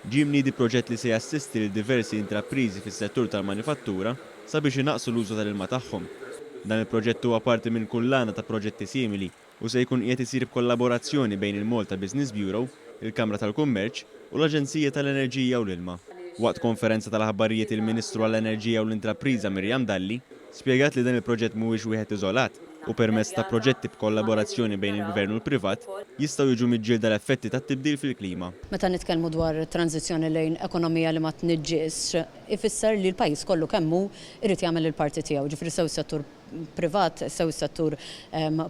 ġie mniedi proġett li se jassisti lil diversi intrapriżi fis-settur tal-manifattura sabiex inaqqsu l-użu tal-ilma tagħhom. Dan il-proġett huwa parti minn kullana ta' proġetti simili u se jkun qiegħed isir b'kollaborazzjoni bejn il-Malta Business Bureau, il-Kamra tal-Kummerċ u l-Aġenzija tal-Enerġija u l-Ilma. Waqt konferenza tal-aħbarijiet il-Ministru għall-Enerġija u l-Intrapriża Miriam Dalli spjegat li dan il-proġett mhuwiex wieħed iżolat u permezz ta' proġetti b'kollaborazzjoni bejn il-Gvern u l-privat jistgħu jiġu miġġielda l-effetti tat-tibdil fil-klima. Meta nitkellmu dwar tranżizzjoni lejn ekonomija li ma tniġġisx, ifisser li l-pajjiż kollu kemm hu jrid jagħmel il-parti tiegħu, jiġifieri sew is-settur privat, sew is-settur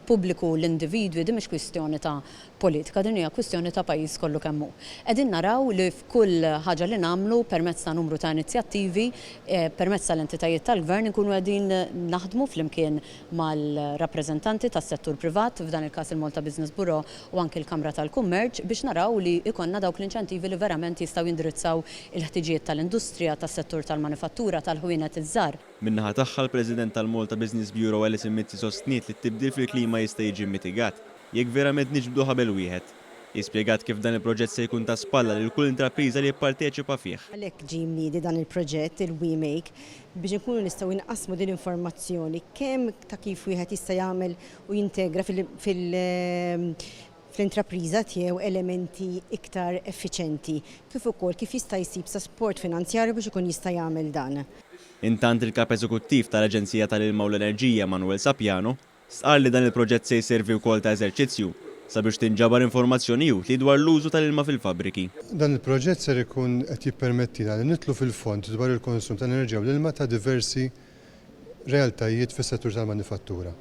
pubbliku, l-individwi, din mhix kwistjoni ta' politika, din hija kwistjoni ta' pajjiż kollu kemm hu. Qegħdin naraw li f'kull ħaġa li nagħmlu permezz ta' numru ta' inizjattivi, permezz tal-entitajiet tal-Gvern inkunu qegħdin naħdmu flimkien mal-rappreżentanti tas-settur privat, f'dan il-każ il-Malta Business Bureau u anki l-Kamra tal-Kummerċ, biex naraw li jkollna dawk l-inċentivi li verament jistgħu jindirizzaw il-ħtiġijiet tal-industrija, tas-settur tal-manifattura, tal-ħwienet iż-żgħar. Min-naħa tagħha l-President tal-Malta Business Bureau Alison Mizzi sostniet li t-tibdil fil-klima jista' jiġi mmitigat jekk verament niġbdu ħabel wieħed. Hi spjegat kif dan il-proġett se jkun ta' spalla lil kull intrapriża li jipparteċipa fih. Għalhekk ġie mniedi dan il-proġett, il-WeMake, biex inkunu nistgħu inqassmu din l-informazzjoni kemm ta' kif wieħed jista' jagħmel u jintegra fil fl-intrapriża tiegħu elementi iktar effiċenti, kif ukoll kif jista' jsib sapport finanzjarju biex ikun jista' jagħmel dan. Intant il-Kap Eżekuttiv tal-Aġenzija tal-Ilma u l-Enerġija Manuel Sapiano stqarr li dan il-proġett se jservi wkoll ta' eżerċizzju sabiex tinġabar informazzjoni utli dwar l-użu tal-ilma fil-fabbriki. Dan il-proġett ser ikun qed jippermettina li nidħlu fil-fond dwar il-konsum tal-enerġija u l-ilma ta' diversi realtajiet fis-settur tal-manifattura.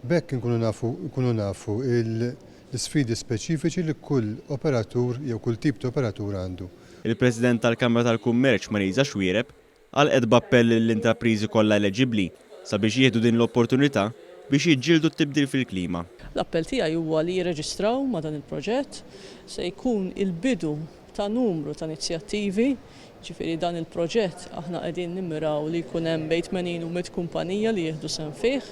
B'hekk inkunu nafu nkunu nafu l-isfidi speċifiċi li kull operatur jew kull tip ta' operatur għandu. Il-President tal-Kamra tal-Kummerċ Marisa Xuereb għalqet b'appell lill-intrapriżi kollha eleġibbli sabiex jieħdu din l-opportunità biex jiġġieldu t-tibdil fil-klima. L-appell tiegħi huwa li jirreġistraw ma' dan il-proġett. Se jkun il-bidu ta' numru ta' inizjattivi, jiġifieri dan il-proġett aħna qegħdin nimmiraw li jkun hemm bejn 80 u 100 kumpanija li jieħdu sehem fih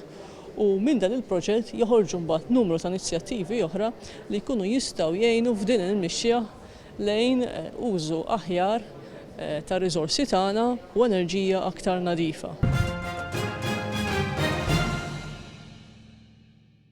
u minn dan il-proġett joħorġu mbagħad numru ta' inizjattivi oħra li jkunu jistgħu jgħinu f'din il-mixja lejn użu aħjar tar-riżorsi tagħna u enerġija aktar nadifa.